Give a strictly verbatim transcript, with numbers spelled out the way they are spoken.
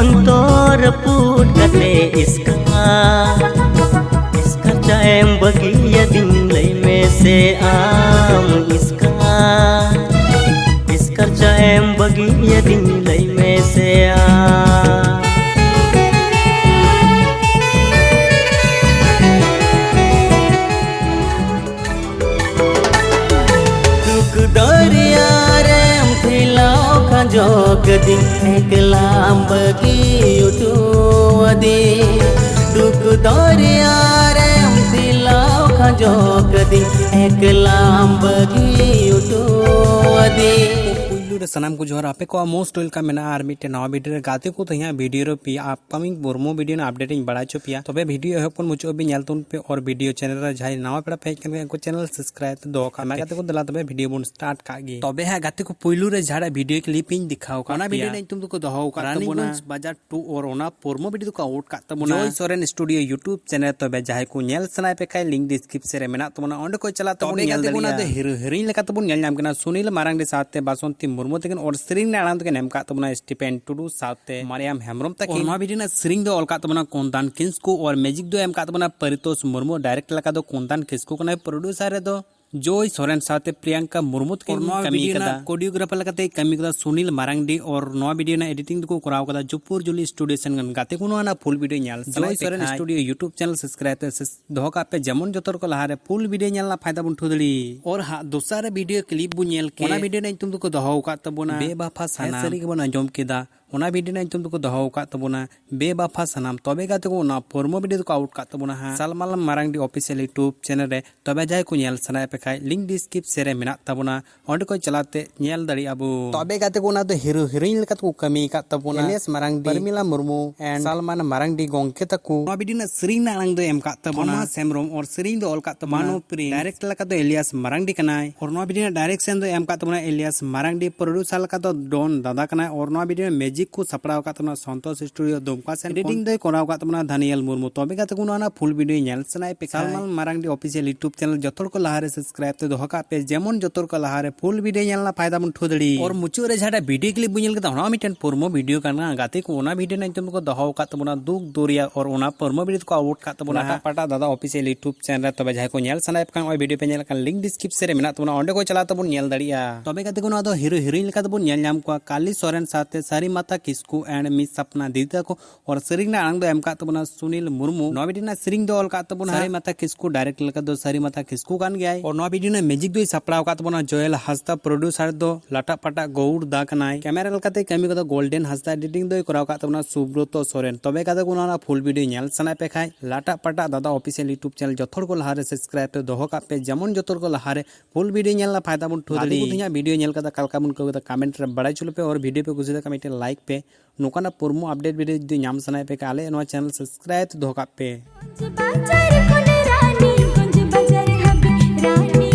ᱛᱚ ᱨᱟᱹᱯᱩᱫ ᱠᱟᱛᱮ ᱮᱥᱠᱟᱨ, ᱮᱥᱠᱟᱨ ᱪᱟᱜ ᱮᱢ ᱵᱟᱹᱜᱤᱭᱟᱫᱤᱧ ᱞᱟᱹᱭ ᱢᱮᱥᱮ ᱟᱢ ᱮᱥᱠᱟᱨ, ᱮᱥᱠᱟᱨ ᱪᱟᱜ ᱮᱢ ᱵᱟᱹᱜᱤᱭᱟᱫᱤᱧ ᱞᱟᱹᱭ ᱢᱮᱥᱮ ᱟᱢ᱾ ᱫᱩᱠ ᱫᱚᱨᱭᱟ ᱨᱮᱢ ᱴᱷᱮᱞᱟᱣ ᱠᱷᱟᱸᱡᱚ ᱠᱟᱹᱫᱤᱧ, ᱮᱠᱞᱟᱢ ᱵᱟᱹᱜᱤ ᱦᱚᱴᱚ ᱟᱹᱫᱤᱧ᱾ ᱫᱩᱠ ᱫᱚᱨᱭᱟ ᱨᱮᱢ ᱴᱷᱮᱞᱟᱣ ᱠᱷᱟᱸᱡᱚ ᱠᱟᱹᱫᱤᱧ, ᱮᱠᱞᱟᱢ ᱵᱟᱹᱜᱤ ᱦᱚᱴᱚ ᱟᱹᱫᱤᱧ᱾ ᱯᱩᱭᱞᱩ ᱨᱮ ᱥᱟᱱᱟᱢ ᱠᱚ ᱡᱚᱦᱟᱨ, ᱟᱯᱮ ᱠᱚᱣᱟᱜ most welcome ᱢᱮᱱᱟᱜᱼᱟ ᱟᱨ ᱢᱤᱫᱴᱮᱱ ᱱᱟᱣᱟ video ᱨᱮ᱾ ᱜᱟᱛᱮ ᱠᱚ, ᱛᱮᱦᱮᱧᱟᱜ video ᱨᱮ ᱯᱮᱭᱟ upcoming ᱢᱩᱨᱢᱩ video ᱨᱮᱱᱟᱜ update ᱤᱧ ᱵᱟᱲᱟᱭ ᱦᱚᱪᱚ ᱯᱮᱭᱟ᱾ ᱛᱚᱵᱮ video ᱮᱦᱚᱵ ᱠᱷᱚᱱ ᱢᱩᱪᱟᱹᱫ ᱦᱟᱹᱵᱤᱡ ᱧᱮᱞ ᱛᱟᱵᱚᱱ ᱯᱮ ᱟᱨ video channel ᱨᱮ ᱡᱟᱦᱟᱸᱭ ᱱᱟᱣᱟ ᱯᱮᱲᱟ ᱯᱮ ᱦᱮᱡ ᱠᱟᱱ ᱠᱷᱟᱱ ᱩᱱᱠᱩ channel subscribe ᱫᱚᱦᱚ ᱠᱟᱜ ᱢᱮ᱾ ᱜᱟᱛᱮ ᱠᱚ, ᱫᱮᱞᱟ ᱛᱚᱵᱮ video ᱵᱚᱱ start ᱠᱟᱜ ᱜᱮ᱾ ᱛᱚᱵᱮ ᱦᱟᱸᱜ ᱜᱟᱛᱮ ᱠᱚ, ᱯᱩᱭᱞᱩ ᱨᱮ ᱡᱟᱦᱟᱸᱴᱟᱜ video clip ᱤᱧ ᱫᱮᱠᱷᱟᱣ ᱠᱟᱜ ᱯᱮᱭᱟ, ᱚᱱᱟ video ᱨᱮᱱᱟᱜ ᱧᱩᱛᱩᱢ ᱫᱚᱠᱚ ᱫᱚᱦᱚ ᱟᱠᱟᱫ ᱛᱟᱵᱚᱱᱟ ᱨᱟᱱᱤᱜᱚᱸᱡᱽ ᱵᱟᱡᱟᱨ ᱴᱩ ᱟᱨ ᱚᱱᱟ promo video ᱫᱚᱠᱚ out ᱠᱟᱜ ᱛᱟᱵᱚᱱᱟ ᱡᱚᱭ ᱥᱚᱨᱮᱱ studio YouTube channel᱾ ᱛᱚᱵᱮ ᱡᱟᱦᱟᱸᱭ ᱠᱚ ᱧᱮᱞ ᱥᱟᱱᱟᱭᱮᱫ ᱯᱮ ᱠᱷᱟᱡ link description ᱨᱮ ᱢᱮᱱᱟᱜ ᱛᱟᱵᱚᱱᱟ, ᱚᱸᱰᱮ ᱠᱷᱚᱡ ᱪᱟᱞᱟᱜ ᱛᱟᱵᱚᱱ ᱛᱚᱵᱮ ᱧᱮᱞ ᱜᱟᱛᱮ ᱠᱚ, ᱚᱱᱟ ᱫᱟᱲᱮᱭᱟᱜᱼᱟ᱾ ᱫᱚ hero heroine ᱞᱮᱠᱟ ᱛᱮᱵᱚᱱ ᱧᱮᱞ ᱧᱟᱢ ᱠᱟᱱᱟ ᱥᱩᱱᱤᱞ ᱢᱟᱨᱟᱝᱰᱤ ᱥᱟᱶᱛᱮ ᱵᱟᱥᱚᱱᱛᱤ ᱢᱩᱨᱢᱩ ᱛᱟᱹᱠᱤᱱ, ᱟᱨ ᱥᱮᱨᱮᱧ ᱨᱮᱱᱟᱜ ᱟᱲᱟᱝ ᱫᱚᱠᱤᱱ ᱮᱢ ᱠᱟᱜ ᱛᱟᱵᱚᱱᱟ ᱥᱴᱤᱯᱮᱱ ᱴᱩᱰᱩ ᱥᱟᱶᱛᱮ ᱢᱟᱨᱤᱭᱟᱢ ᱦᱮᱢᱵᱨᱚᱢ ᱛᱟᱹᱠᱤᱱ᱾ ᱟᱨ ᱱᱚᱣᱟ video ᱨᱮᱱᱟᱜ ᱥᱮᱨᱮᱧ ᱫᱚ ᱚᱞ ᱠᱟᱜ ᱛᱟᱵᱚᱱᱟ ᱠᱚᱱᱫᱟᱱ ᱠᱤᱥᱠᱩ ᱟᱨ music ᱫᱚ ᱮᱢ ᱠᱟᱜ ᱛᱟᱵᱚᱱᱟ ᱯᱟᱨᱤᱛᱳᱥ ᱢᱩᱨᱢᱩ᱾ Director ᱞᱮᱠᱟ ᱫᱚ ᱠᱚᱱᱫᱟᱱ ᱠᱤᱥᱠᱩ ᱠᱟᱱᱟᱭ, producer ᱨᱮᱫᱚ ᱡᱚᱭ ᱥᱚᱨᱮᱱ ᱥᱟᱶᱛᱮ ᱯᱨᱤᱭᱟᱝᱠᱟ ᱢᱩᱨᱢᱩ ᱛᱟᱹᱠᱤᱱ ᱟᱨ ᱱᱚᱣᱟ ᱠᱟᱹᱢᱤ video ᱨᱮᱱᱟᱜ ᱠᱟᱫᱟ᱾ Choreographer ᱞᱮᱠᱟᱛᱮ ᱠᱟᱹᱢᱤ ᱠᱟᱫᱟ ᱥᱩᱱᱤᱞ ᱢᱟᱨᱟᱝᱰᱤ, ᱟᱨ ᱱᱚᱣᱟ video ᱨᱮᱱᱟᱜ editing ᱫᱚᱠᱚ ᱠᱚᱨᱟᱣ ᱠᱟᱫᱟ ᱡᱩᱯᱩᱨ ᱡᱩᱞᱤ studio ᱥᱮᱱ ᱠᱷᱚᱱ᱾ ᱜᱟᱛᱮ ᱠᱚ, ᱱᱚᱣᱟ ᱨᱮᱱᱟᱜ full video ᱧᱮᱞ ᱡᱚᱭ ᱥᱟᱱᱟᱭᱮᱫ ᱯᱮ ᱥᱚᱨᱮᱱ ᱠᱷᱟᱡ studio YouTube channel subscribe ᱛᱮ ᱥᱮ ᱫᱚᱦᱚ ᱠᱟᱜ ᱯᱮ, ᱡᱮᱢᱚᱱ ᱡᱚᱛᱚ ᱦᱚᱲ ᱠᱚ ᱞᱟᱦᱟᱨᱮ full video ᱧᱮᱞ ᱨᱮᱱᱟᱜ ᱯᱷᱟᱭᱫᱟ ᱵᱚᱱ ᱴᱷᱩ ᱫᱟᱲᱮ᱾ ᱟᱨ ᱦᱟᱸᱜ ᱫᱚᱥᱟᱨ ᱨᱮ video clip ᱵᱚᱱ ᱧᱮᱞ ᱠᱮᱫ, ᱚᱱᱟ video ᱨᱮᱱᱟᱜ ᱧᱩᱛᱩᱢ ᱫᱚᱠᱚ ᱫᱚᱦᱚ ᱟᱠᱟᱫ ᱛᱟᱵᱚᱱᱟ ᱵᱮᱵᱟᱯᱷᱟ ᱦᱮᱸ ᱥᱟᱱᱟᱢ᱾ ᱥᱟᱹᱨᱤ ᱜᱮᱵᱚᱱ ᱟᱸᱡᱚᱢ ᱠᱮᱫᱟ, ᱚᱱᱟ video ᱨᱮᱱᱟᱜ ᱧᱩᱛᱩᱢ ᱫᱚᱠᱚ ᱫᱚᱦᱚ ᱟᱠᱟᱫ ᱛᱟᱵᱚᱱᱟ ᱵᱮᱵᱟᱯᱷᱟ ᱥᱟᱱᱟᱢ᱾ ᱛᱚᱵᱮ ᱜᱟᱛᱮ ᱠᱚ, ᱚᱱᱟ promo video ᱫᱚᱠᱚ out ᱠᱟᱜ ᱛᱟᱵᱚᱱᱟ ᱦᱟᱸᱜ ᱥᱟᱞᱢᱟᱱ ᱢᱟᱨᱟᱝᱰᱤ official YouTube channel ᱨᱮ᱾ ᱛᱚᱵᱮ ᱡᱟᱦᱟᱸᱭ ᱠᱚ ᱧᱮᱞ ᱥᱟᱱᱟᱭᱮᱫ ᱯᱮ ᱠᱷᱟᱡ link description ᱨᱮ ᱢᱮᱱᱟᱜ ᱛᱟᱵᱚᱱᱟ, ᱚᱸᱰᱮ ᱠᱷᱚᱡ ᱪᱟᱞᱟᱣ ᱛᱮ ᱧᱮᱞ ᱫᱟᱲᱮᱭᱟᱜᱼᱟ ᱵᱚ᱾ ᱛᱚᱵᱮ ᱜᱟᱛᱮ ᱠᱚ, ᱚᱱᱟ ᱫᱚ hero heroine ᱞᱮᱠᱟ ᱛᱮᱠᱚ ᱠᱟᱹᱢᱤ ᱟᱠᱟᱫ ᱛᱟᱵᱚᱱᱟ ᱮᱞᱤᱭᱟᱥ ᱢᱟᱨᱟᱝᱰᱤ, ᱯᱨᱮᱢᱤᱞᱟ ᱢᱩᱨᱢᱩ and ᱥᱟᱞᱢᱟᱱ ᱢᱟᱨᱟᱝᱰᱤ ᱜᱚᱝᱠᱮ ᱛᱟᱠᱚ᱾ ᱱᱚᱣᱟ video ᱨᱮᱱᱟᱜ ᱥᱮᱨᱮᱧ ᱨᱮᱱᱟᱜ ᱟᱲᱟᱝ ᱫᱚᱭ ᱮᱢ ᱠᱟᱜ ᱛᱟᱵᱚᱱᱟ ᱛᱷᱚᱢᱟᱥ ᱦᱮᱢᱵᱨᱚᱢ, ᱟᱨ ᱥᱮᱨᱮᱧ ᱫᱚ ᱚᱞ ᱠᱟᱜ ᱛᱟᱵᱚᱱᱟ ᱢᱟᱱᱚᱵ ᱯᱨᱮᱢ᱾ Director ᱞᱮᱠᱟ ᱫᱚ ᱮᱞᱤᱭᱟᱥ ᱢᱟᱨᱟᱝᱰᱤ ᱠᱟᱱᱟᱭ, ᱟᱨ ᱱᱚᱣᱟ video ᱨᱮᱱᱟᱜ direction ᱫᱚ ᱮᱢ ᱠᱟᱜ ᱛᱟᱵᱚᱱᱟ ᱮᱞᱤᱭᱟᱥ ᱢᱟᱨᱟᱝᱰᱤ, producer ᱞᱮᱠᱟ ᱫᱚ ᱰᱚᱱ ᱫᱟᱫᱟ ᱠᱟᱱᱟᱭ, ᱟᱨ ᱱᱚᱣᱟ video ᱨᱮᱱᱟᱜ music ᱠᱚ ᱥᱟᱯᱲᱟᱣ ᱟᱠᱟᱫ ᱛᱟᱵᱚᱱᱟ ᱥᱚᱱᱛᱳᱥ ᱥᱴᱩᱰᱤᱭᱳ ᱫᱩᱢᱠᱟ ᱥᱮᱱ ᱠᱷᱚᱱ᱾ ᱮᱰᱤᱴᱤᱝ ᱫᱚᱭ ᱠᱚᱨᱟᱣ ᱟᱠᱟᱫ ᱛᱟᱵᱚᱱᱟ ᱫᱷᱟᱱᱤᱭᱮᱞ ᱢᱩᱨᱢᱩ᱾ ᱛᱚᱵᱮ ᱜᱟᱛᱮ ᱠᱚ, ᱱᱚᱣᱟ ᱨᱮᱱᱟᱜ ᱯᱷᱩᱞ ᱵᱷᱤᱰᱤᱭᱳ ᱧᱮᱞ ᱥᱟᱱᱟᱭᱮᱫ ᱯᱮ ᱠᱷᱟᱱ ᱥᱟᱞᱢᱟᱱ ᱢᱟᱨᱟᱝᱰᱤ ᱚᱯᱷᱤᱥᱤᱭᱟᱞ ᱭᱩᱴᱩᱵᱽ ᱪᱮᱱᱮᱞ ᱡᱚᱛᱚ ᱦᱚᱲ ᱠᱚ ᱞᱟᱦᱟᱨᱮ ᱥᱟᱵᱥᱠᱨᱟᱭᱤᱵ ᱛᱮ ᱫᱚᱦᱚ ᱠᱟᱜ ᱯᱮ, ᱡᱮᱢᱚᱱ ᱡᱚᱛᱚ ᱦᱚᱲ ᱠᱚ ᱞᱟᱦᱟᱨᱮ ᱯᱷᱩᱞ ᱵᱷᱤᱰᱤᱭᱳ ᱧᱮᱞ ᱨᱮᱱᱟᱜ ᱯᱷᱟᱭᱫᱟ ᱵᱚᱱ ᱩᱴᱷᱟᱹᱣ ᱫᱟᱲᱮᱭᱟᱜ᱾ ᱟᱨ ᱢᱩᱪᱟᱹᱫ ᱨᱮ ᱡᱟᱦᱟᱸᱴᱟᱜ ᱵᱷᱤᱰᱤᱭᱳ ᱠᱞᱤᱯ ᱵᱚᱱ ᱧᱮᱞ ᱠᱮᱫᱟ, ᱚᱱᱟ ᱦᱚᱸ ᱢᱤᱫᱴᱮᱱ ᱯᱨᱳᱢᱳ ᱵᱷᱤᱰᱤᱭᱳ ᱠᱟᱱᱟ ᱜᱟᱛᱮ ᱠᱚ᱾ ᱚᱱᱟ ᱵᱷᱤᱰᱤᱭᱳ ᱨᱮᱱᱟᱜ ᱧᱩᱛᱩᱢ ᱫᱚᱠᱚ ᱫᱚᱦᱚ ᱟᱠᱟᱫ ᱛᱟᱵᱚᱱᱟ ᱫᱩᱠ ᱫᱚᱨᱭᱟ, ᱟᱨ ᱚᱱᱟ ᱯᱨᱳᱢᱳ ᱵᱷᱤᱰᱤᱭᱳ ᱫᱚᱠᱚ ᱟᱣᱩᱴ ᱟᱠᱟᱫ ᱛᱟᱵᱚᱱᱟ ᱞᱟᱴᱟ ᱯᱟᱴᱟ ᱫᱟᱫᱟ ᱚᱯᱷᱤᱥᱤᱭᱟᱞ ᱭᱩᱴᱩᱵᱽ ᱪᱮᱱᱮᱞ ᱨᱮ᱾ ᱛᱚᱵᱮ ᱡᱟᱦᱟᱸᱭ ᱠᱚ ᱧᱮᱞ ᱥᱟᱱᱟᱭᱮᱫ ᱠᱷᱟᱱ, ᱱᱚᱜᱼᱚᱭ ᱵᱷᱤᱰᱤᱭᱳ ᱯᱮ ᱧᱮᱞ ᱠᱟᱱ ᱞᱤᱝᱠ ᱰᱤᱥᱠᱨᱤᱯᱥᱚᱱ ᱨᱮ ᱢᱮᱱᱟᱜ ᱛᱟᱵᱚᱱᱟ, ᱚᱸᱰᱮ ᱠᱚ ᱪᱟᱞᱟᱣ ᱛᱟᱵᱚᱱ ᱧᱮᱞ ᱫᱟᱲᱮᱭᱟᱜᱼᱟ᱾ ᱛᱚᱵᱮ ᱜᱟᱛᱮ ᱠᱚ, ᱱᱚᱣᱟ ᱫᱚ ᱦᱤᱨᱳ ᱦᱤᱨᱳᱭᱤᱱ ᱞᱮᱠᱟ ᱛᱮᱵᱚᱱ ᱧᱮᱞ ᱧᱟᱢ ᱠᱚᱣᱟ ᱠᱟᱞᱤ ᱥᱚᱨᱮᱱ ᱥᱟᱶᱛᱮ ᱥᱟᱨᱤᱢᱟᱛᱟ ᱠᱤᱥᱠᱩ and ᱢᱤᱥ ᱥᱟᱯᱱᱟ ᱫᱤᱫᱤ ᱛᱟᱠᱚ᱾ ᱟᱨ ᱥᱮᱨᱮᱧ ᱨᱮᱱᱟᱜ ᱟᱲᱟᱝ ᱫᱚ ᱮᱢ ᱠᱟᱜ ᱛᱟᱵᱚᱱᱟ ᱥᱩᱱᱤᱞ ᱢᱩᱨᱢᱩ᱾ ᱱᱚᱣᱟ ᱵᱷᱤᱰᱤᱭᱳ ᱨᱮᱱᱟᱜ ᱥᱮᱨᱮᱧ ᱫᱚ ᱚᱞ ᱠᱟᱜ ᱛᱟᱵᱚᱱᱟ ᱥᱟᱨᱤᱢᱟᱛᱟ ᱠᱤᱥᱠᱩ, ᱰᱟᱭᱨᱮᱠᱴ ᱞᱮᱠᱟ ᱫᱚ ᱥᱟᱨᱤᱢᱟᱛᱟ ᱠᱤᱥᱠᱩ ᱠᱟᱱ ᱜᱮᱭᱟᱭ᱾ ᱟᱨ ᱱᱚᱣᱟ ᱵᱷᱤᱰᱤᱭᱳ ᱨᱮᱱᱟᱜ ᱢᱤᱭᱩᱡᱤᱠ ᱫᱚᱭ ᱥᱟᱯᱲᱟᱣ ᱠᱟᱜ ᱛᱟᱵᱚᱱᱟ ᱡᱚᱭᱮᱞ ᱦᱟᱸᱥᱫᱟ, ᱯᱨᱚᱰᱭᱩᱥᱟᱨ ᱫᱚ ᱞᱟᱴᱟ ᱯᱟᱴᱟ ᱜᱚᱣᱩᱲ ᱫᱟ ᱠᱟᱱᱟᱭ᱾ ᱠᱮᱢᱮᱨᱟ ᱞᱮᱠᱟᱛᱮ ᱠᱟᱹᱢᱤ ᱠᱚᱫᱚ ᱜᱳᱞᱰᱮᱱ ᱦᱟᱸᱥᱫᱟ, ᱮᱰᱤᱴᱤᱝ ᱫᱚᱭ ᱠᱚᱨᱟᱣ ᱠᱟᱜ ᱛᱟᱵᱚᱱᱟ ᱥᱩᱵᱨᱚᱛᱚ ᱥᱚᱨᱮᱱ᱾ ᱛᱚᱵᱮ ᱜᱟᱛᱮ ᱠᱚ, ᱱᱚᱣᱟ ᱨᱮᱱᱟᱜ ᱯᱷᱩᱞ ᱵᱷᱤᱰᱤᱭᱳ ᱧᱮᱞ ᱥᱟᱱᱟᱭᱮᱫ ᱯᱮ ᱠᱷᱟᱡ, ᱞᱟᱴᱟ ᱯᱟᱴᱟ ᱫᱟᱫᱟ ᱚᱯᱷᱤᱥᱤᱭᱟᱞ ᱭᱩᱴᱩᱵᱽ ᱪᱮᱱᱮᱞ ᱡᱚᱛᱚ ᱦᱚᱲ ᱠᱚ ᱞᱟᱦᱟᱨᱮ ᱥᱟᱵᱥᱠᱨᱟᱭᱤᱵ ᱛᱮ ᱫᱚᱦᱚ ᱠᱟᱜ ᱯᱮ, ᱡᱮᱢᱚᱱ ᱡᱚᱛᱚ ᱦᱚᱲ ᱠᱚ ᱞᱟᱦᱟᱨᱮ ᱯᱷᱩᱞ ᱵᱷᱤᱰᱤᱭᱳ ᱧᱮᱞ ᱨᱮᱱᱟᱜ ᱯᱷᱟᱭᱫᱟ ᱵᱚᱱ ᱩᱴᱷᱟᱹᱣ ᱜᱟᱛᱮ ᱠᱚ, ᱫᱟᱲᱮᱭᱟᱜ᱾ ᱛᱮᱦᱮᱧᱟᱜ ᱵᱷᱤᱰᱤᱭᱳ ᱧᱮᱞ ᱠᱟᱛᱮ ᱚᱠᱟ ᱞᱮᱠᱟ ᱵᱚᱱ ᱟᱹᱭᱠᱟᱹᱣ ᱠᱮᱫᱟ, ᱠᱚᱢᱮᱱᱴ ᱨᱮ ᱵᱟᱲᱟᱭ ᱦᱚᱪᱚ ᱞᱮᱯᱮ᱾ ᱟᱨ ᱵᱷᱤᱰᱤᱭᱳ ᱯᱮ ᱠᱩᱥᱤᱭᱟᱫᱟ ᱠᱷᱟᱱ, ᱢᱤᱫᱴᱮᱱ ᱞᱟᱭᱤᱠ ᱯᱮ᱾ ᱱᱚᱝᱠᱟᱱᱟᱜ ᱯᱨᱳᱢᱳ ᱟᱯᱰᱮᱴ ᱵᱷᱤᱰᱤᱭᱳ ᱡᱩᱫᱤ ᱧᱟᱢ ᱥᱟᱱᱟᱭᱮᱫ ᱯᱮ ᱠᱷᱟᱱ, ᱟᱞᱮ ᱱᱚᱣᱟ ᱪᱮᱱᱮᱞ ᱥᱟᱵᱥᱠᱨᱟᱭᱤᱵ ᱛᱮ ᱫᱚᱦᱚ ᱠᱟᱜ ᱯᱮ᱾ ᱜᱚᱸᱡᱽ ᱵᱟᱡᱟᱨ ᱠᱷᱚᱱ ᱨᱟᱱᱤ, ᱜᱚᱸᱡᱽ ᱵᱟᱡᱟᱨ ᱦᱟᱹᱵᱤᱡ ᱨᱟᱱᱤ,